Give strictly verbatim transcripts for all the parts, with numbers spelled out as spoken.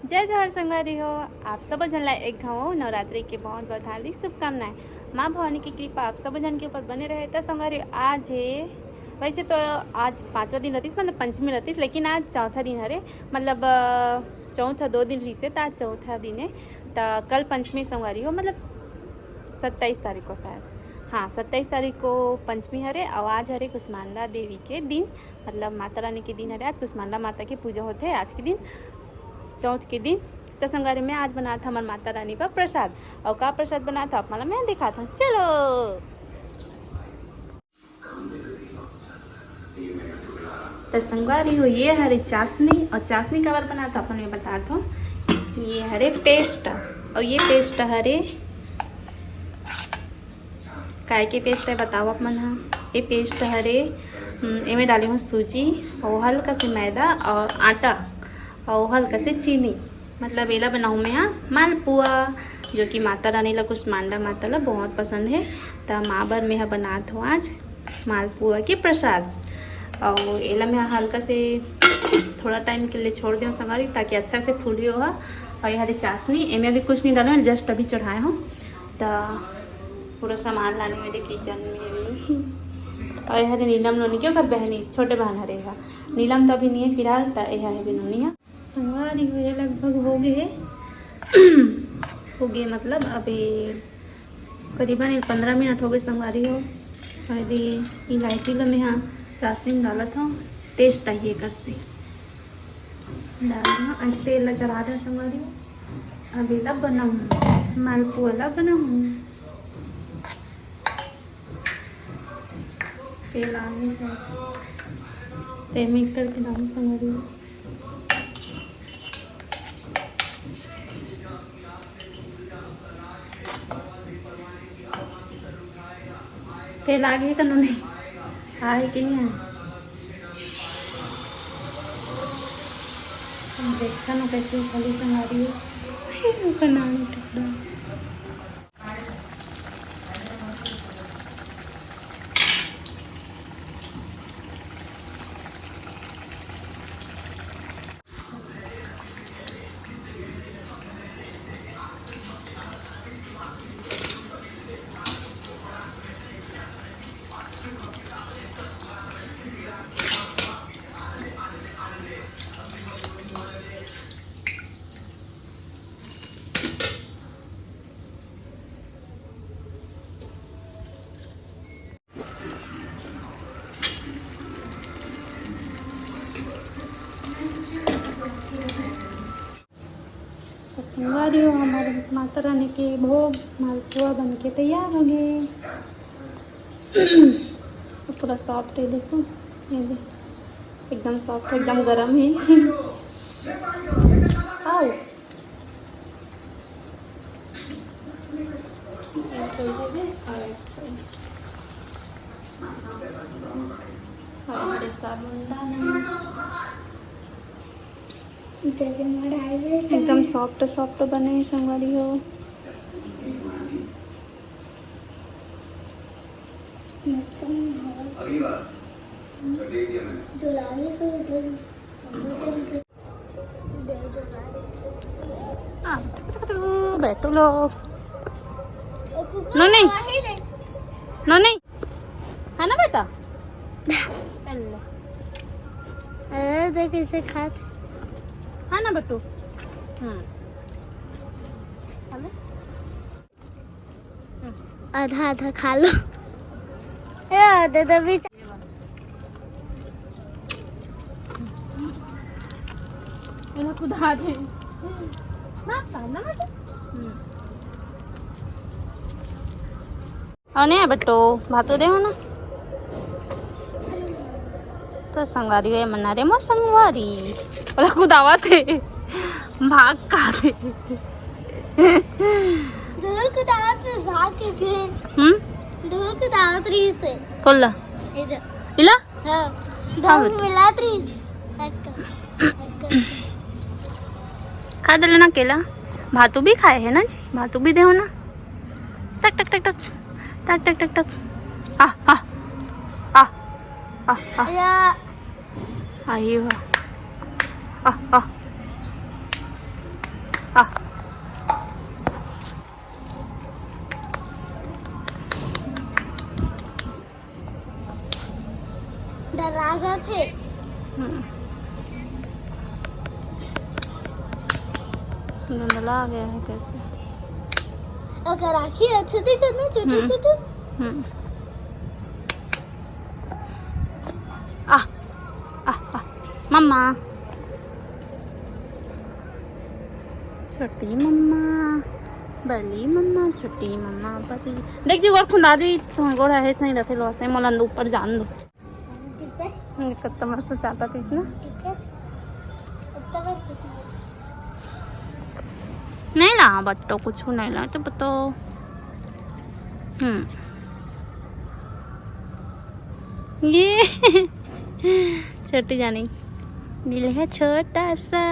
जय जोहार संगवारी हो, आप सब झन ला एक घाव नवरात्रि के बहुत बहुत हार्दिक शुभकामनाएं। माँ भवानी की कृपा आप सब झन के ऊपर बने रहे। त संगवारी हो, आज हे, वैसे तो आज पाँचवा दिन रहतिस, मतलब पंचमी रहतिस, लेकिन आज चौथा दिन हरे, मतलब अ, चौथा दो दिन रहिसे, त आज चौथा दिन हे। त कल पंचमी संगवारी हो, मतलब सत्ताईस तारीख को शायद, हाँ सत्ताईस तारीख को पंचमी हरे, और आज हरे कुष्मांडा देवी के दिन, मतलब माता रानी के दिन हरे। आज कुष्मांडा माता की पूजा होथे आज के दिन, चौथ के दिन। त संगवारी, मैं आज बनात हंव हमर माता रानी बर प्रसाद, और का प्रसाद बनात हंव आप मन ला मैं दिखात हंव, चलो। त संगवारी हो, ये हरे चाशनी, और चाशनी काबर बनात हंव आप मन ला मैं बतात हंव। ये हरे paste, और ये paste हरे, काय के paste हे बताओ आप मन हा। ये paste हरे, हम्म, एमे डाले हंव सूजी, और हल्का से मैदा और आटा, और हल्का से चीनी, मतलब एला बनाहूँ मैं हा मालपुआ, जो कि माता रानी ला, कुष्मांडा माता ला बहुत पसंद हे। त माँ बर मैं हा बनात हंव आज मालपुआ के प्रसाद। और एला मैं हा हल्का से थोड़ा time के लिए छोड़ देंव संगवारी, ताकि अच्छा से फूली हो हा। और ये हरे चाशनी, एमे अभी कुछ नहीं डाले हंव, just अभी चढ़ाए हंव। त पूरा सामान लाने में दे kitchen में भी। और ये हरे नीलम नोनी के ओकर बहनी, छोटे बहन हरे हा। नीलम तो अभी नहीं है फिलहाल, त ये हरे नोनी हा। संगवारी हो, ये लगभग हो गे हे। हो गे मतलब अभी करीबन एक पंद्रह मिनट हो गे संगवारी हो। और ये इलायची ला मैं हा चाशनी में डालत हंव, taste आही एकर से। डाल दूँ, आज तेल ला चढ़ा दे संगवारी हो। अब एला बनाऊँ, मालपुआ ला बनाऊँ। तेल आगे से ते mix करके डालूँ संगवारी हो। तेल आगे का नोनी, आहे कि नहीं आहे? देखा ना कैसे खाली संगवारी हो। ओकर नाम टुकड़ा। तो संगवारी हो, हमारे माता रानी के भोग मालपुआ बन के तैयार हो गए। तो पूरा soft है, देखो, ये दे, एकदम soft, एकदम गरम है। आओ। और हमारे साबुन दाना। एकदम soft soft बने हे संगवारी हो। मस्त बने हे। जो लागे सो इधर। हाँ, बैठो लोग। नोनी, नोनी, है ना बेटा? हेलो। अरे देख कैसे खात। है ना बेटू? हम्म। खा ले। आधा आधा खा लो। ए, दे दे बीच। एला कुदा दे। ना, ना, ना। हम्म। अउ नहीं बेटो, भातू दे हो ना। तो संगवारी हो, ये मना रे मोर संगवारी। ओला कुदावत हे। भाग का दे। धूल कुदावत रहिस, भाग के फिर। हम्म? धूल कुदावत रहिस हे। कोला? इधर। इला? हाँ। हाँ, धूल बेटा। मिलात रहिस। हट कर। हट कर। खा देले ना केला। भातू भी खाए है ना जी, भातू भी देहो ना। टक, टक, टक, टक। टक, टक, टक, टक। आ, आ। आ, आ, आ। या। आही हो। आ, आ। आ। डरा जाथे। हम्म। धुंधला गया है कैसे? अगर आँखें अच्छे दिखत ना, छोटे हम्म। छोटे। हम्म। आ, आ, आ, मम्मा। छोटी मम्मा, बड़ी मम्मा, छोटी मम्मा, बड़ी। देख जी, गोड़ खुंदा जी, तुम्हारे गोड़ है, सही रहते लो, सही मोला ऊपर जान दो। ठीक है। हम्म, कितना मस्त चाटा पीस ना। ठीक है। इतना बार कुछ नहीं। नहीं ला, बट्टो कुछ नहीं ला, तो बताओ। हम्म। ये छोटी जानी दिल है छोटा सा,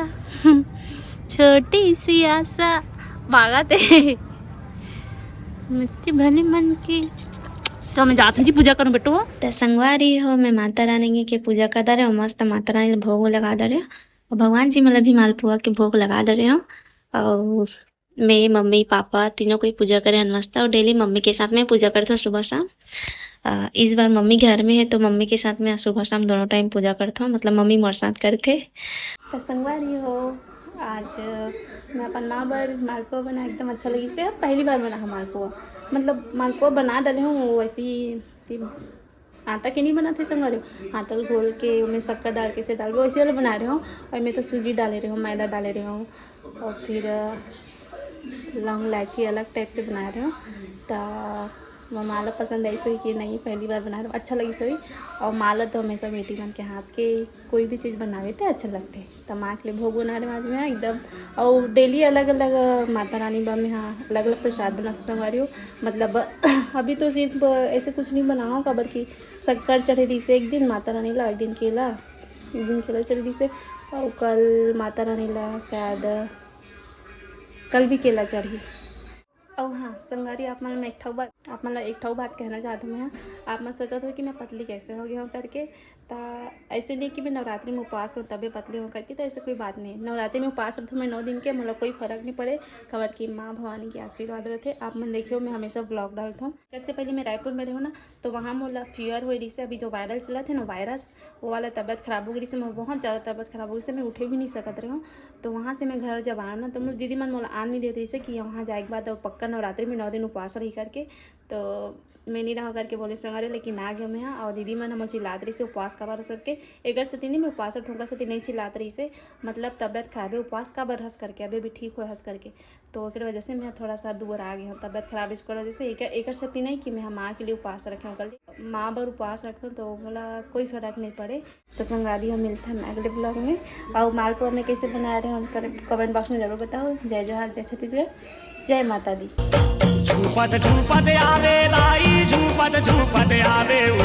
छोटी सी आशा, भागत है मिट्टी भली मन की। चल, मैं जात हूँ जी पूजा करूँ बेटो। त संगवारी हो, मैं माता रानी के पूजा कर दे रहे हो, मस्त माता रानी ला भोग लगा दे रहे हो। और भगवान जी मतलब भी मालपुआ के भोग लगा दे रहे हो। और मैं, मम्मी, पापा तीनों कोई पूजा करे हन मस्त, और डेली मम्मी के साथ में पूजा करथों सुबह शाम। अ, इस बार मम्मी घर में है, तो मम्मी के साथ में सुबह शाम दोनों टाइम पूजा करथों, मतलब मम्मी मोर साथ करथे। त संगवारी हो, आज मैं अपन माँ बर मालपुआ बना, एकदम अच्छा लगिस हे। अब पहली बार बना है मालपुआ, मतलब मालपुआ बना डाले हूँ, वो वैसे ही सिर्फ आटा के नहीं बनत हे संगवारी हो, आटा ल घोल के ओमे शक्कर डाल के से डालबो, वैसे वाला बना रहे हो। और मैं तो सूजी डाले रहे हो, मैदा डाले रहे हो, और फिर अ, लौंग इलायची अलग टाइप से बना रहे हो। त मोर माँ ला पसंद आइस होही कि नहीं, पहली बार बना रहे हो, अच्छा लगिस होही। और माँ ला तो हमेशा बेटी मन के हाथ के कोई भी चीज़ बनावे ते अच्छा लगथे। त माँ के लिए भोग बना रहे हो आज मैं एकदम। और डेली अलग अलग माता रानी बर मैं हाँ अलग अलग प्रसाद बनाथों संगवारी हो। मतलब अभी तो सिर्फ ऐसे कुछ नहीं बनाओ, काबर कि शक्कर चढ़े दिस हे एक दिन माता रानी ला, एक दिन केला, एक दिन केला चढ़े दिस हे। और कल माता रानी ला शायद कल भी केला चढ़ही। और हाँ संगवारी, आप मन मैं एक ठो बात, आप मन ला एक ठो बात कहना चाहत हूँ मैं। आप मन सोचत हो कि मैं पतली कैसे हो गई हूँ करके। त ऐसे नहीं कि मैं नवरात्रि में उपवास हूँ तबे पतली हूँ करके, तो ऐसे कोई बात नहीं। नवरात्रि में उपवास रखूँ मैं नौ दिन के, मोला कोई फर्क नहीं पड़े, काबर कि माँ भवानी के आशीर्वाद रहते। आप मन देखियो, मैं हमेशा ब्लॉग डालता हूँ। घर से पहले मैं रायपुर में रहूँ ना, तो वहाँ मोला फीवर होए रहिस हे, अभी जो वायरल चलत हे ना वायरस, वो वाला तबीयत खराब हो गई रहिस हे, मोर बहुत ज़्यादा तबीयत खराब हो गई रहिस हे, मैं उठे भी नहीं सकत रहूँ। तो वहाँ से मैं घर जब आया ना, तो मोर दीदी मन मोला आन नहीं देत रहिस हे कि वहाँ जाए के बाद अब पक्का नवरात्रि में नौ दिन उपवास रही करके। तो मैं नहीं रहा करके बोले संगवारी, लेकिन आ गया मैं हाँ। और दीदी मन हमर चिल्लात रहिस हे उपवास काबर हस करके, एकर सेती नहीं मैं उपवास रखूँ, ओकर सेती नहीं चिल्लात रहिस हे, मतलब तबीयत खराब है, उपवास काबर हस करके, अभी भी ठीक होए हस करके। तो ओकर वजह से मैं थोड़ा सा दूर आ गई हूँ, तबीयत खराब इसकी वजह से। एकर, एकर सेती नहीं कि मैं माँ के लिए उपवास रखे हूँ, माँ बर उपवास रखते हूँ तो मोला कोई फर्क नहीं पड़े। तो संगवारी हम मिलते हैं अगले ब्लॉग में। और मालपुआ में कैसे बना रहे हो, कमेंट बॉक्स में जरूर बताओ। जय जोहार, जय छत्तीसगढ़, जय माता दी। झूपत झूपत आवे दाई, झूपत झूपत आवे ऊ।